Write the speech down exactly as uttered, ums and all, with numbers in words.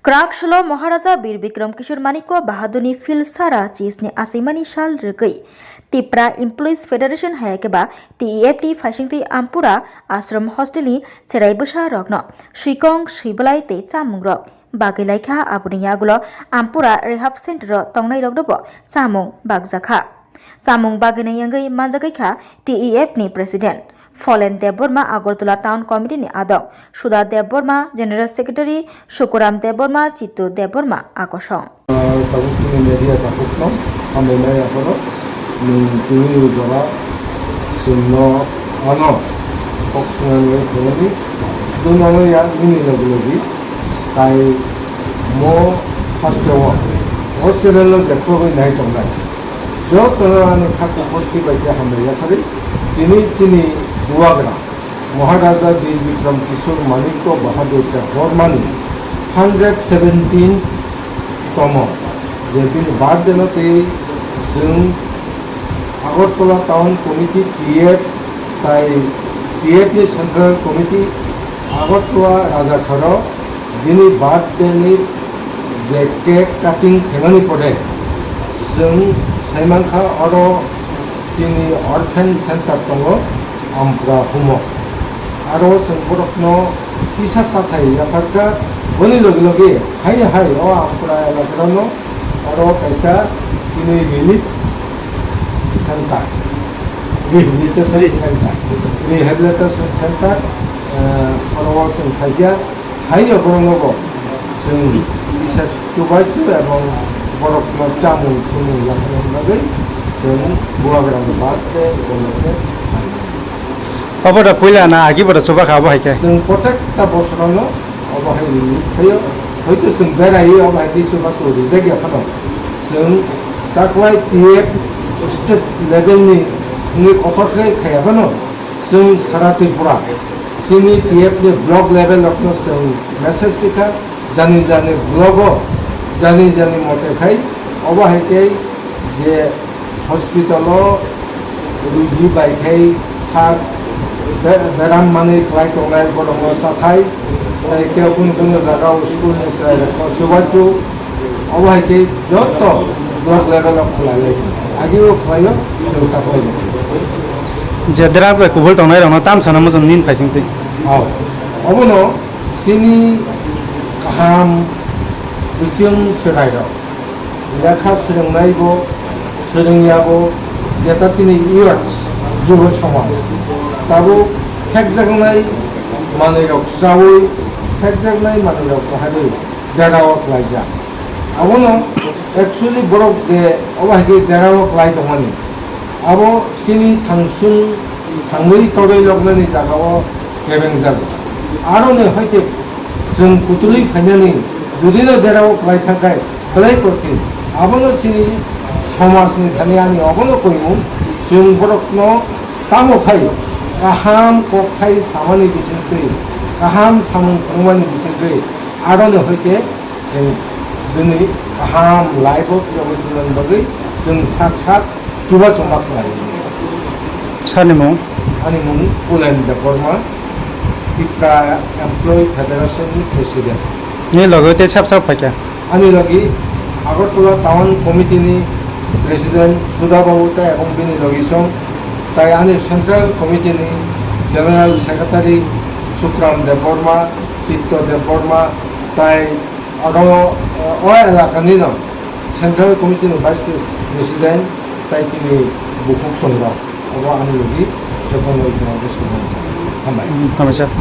Kwrak solo Maharaja Bir Bikram Kishore Manikya Bahadurni Phil Sara chisni achaimani sal rwgwi Tipra Employees Federation hai khe ba T E F ni phaisingtwi Ampura Ashram Hostel ni cherai bwsa rokno swikong, swibalai tei chamungrok bagwi laikha. Aboni yagulo Ampura Rehab Center o tongnairokno bo chamung bakjakha. Chamung bagwinai wngwi manjagwi kha T E F ni President Pholen Debbarma, Agartala Town Committee ni adong Sudha Debbarma, General Secretary Sukuram Debbarma, Chittu Debbarma akosong. Tabuk chini media takhukno hambai maya phano, nwng tini jora chwngno ano kok swnamwi phunukdi, swdwngno ya nini logi logi, tai mo hasteo o channel no jephru bai nai tongnai. Jotono ani kha kuphur si bai khe hambai yaphari. Tini chini bubagra Maharaja Bir Bikram Kishore Manikya Bahadur Debbarmani hundred seventeen tomo je bini birthday no tei chwng Agartala Town Committee T F tai T F ni Central Committee Agartala Rajakharo bini birthday ni je cake cutting khaimani pore chwng saimankha oro chini orphan center tongo Ampura humo. Aro chwng borokno kisa chathai yapharkha, boni loge loge hai hai o Ampura elakarano oro kaisa chini relief center, rehabilitation center, rehabilitation center, eh, oro o chwng phaikha. Haino borokno bo chwng kisa chubachu ebong borokno chamung thumung yapharna bagwi chwng bubagrano birthday upolokhe phaikha. Obo da puila na agi bo da chubakha abo hai khe? Chwng protekta bosorono obo hai rwwi phaio. Hoito chwng beraiwi obo hai khe chubachu rijak ya phano. Chwng taklai T F state level ni wngwi kotor khe khaiya phano. Chwng sara Tripura chini T F ni block level rokno chwng message rikha, jani jani block o jani jani mote khai obo hai khe je hospital o rugi bai khai sak be-, beram manwi kwlai tongnai borokno chathai, tei kebo kunu kunu jaga o school ni chwrai rokno chubachu. Obo hai khe joto block level o khlai lai. Agi o khlai o, chwng ta khlai lai. Je drugs bai kubul tongnai rokno tam sana muchung nin phaising twi. Oh. Obono chini kaham bichwng chwrai rok. Lekha swrwngnai bo, swrwngya bo, jeta chini youth, jubo somaj. Tabuk phekjaknai manwi rok chawi, phekjaknai manwi rok kaharwi. Derao khlaijak. Abono actually borok je obo hai khe derao khlai tongmani, abo chini thangsung thangwi torwi loknani jagao kebengjago. Aroni hoite chwng kutulwi phainani judino derao khlai thangkhai belai kothin. Abono chini somajni thani ani obono koimung, chwng borokno tamo khai kaham kokthai samani bisingtwi, kaham samung phunukmani bisingtwi, aroni hoite chwng bini kaham life o phiyogwi tongna bagwi chwng sak sak chubachu ma khlai. Sani mung? Ani mung Pulen Debbarma, Tipra Employee Federation ni President. Ni loge tei sab sab phaikha? Ani logi Agartala Town Committee ni President Sudha Babu tei ebong bini logi song, tai ani Central Committee ni General Secretary Sukram Debbarma, Chitto Debbarma, tai oro o elaka ni no Central Committee ni Vice Pres-, President tai chini bukhuk song rok obo ani logi jotono iko bwskango. Hambai. Hambai sir.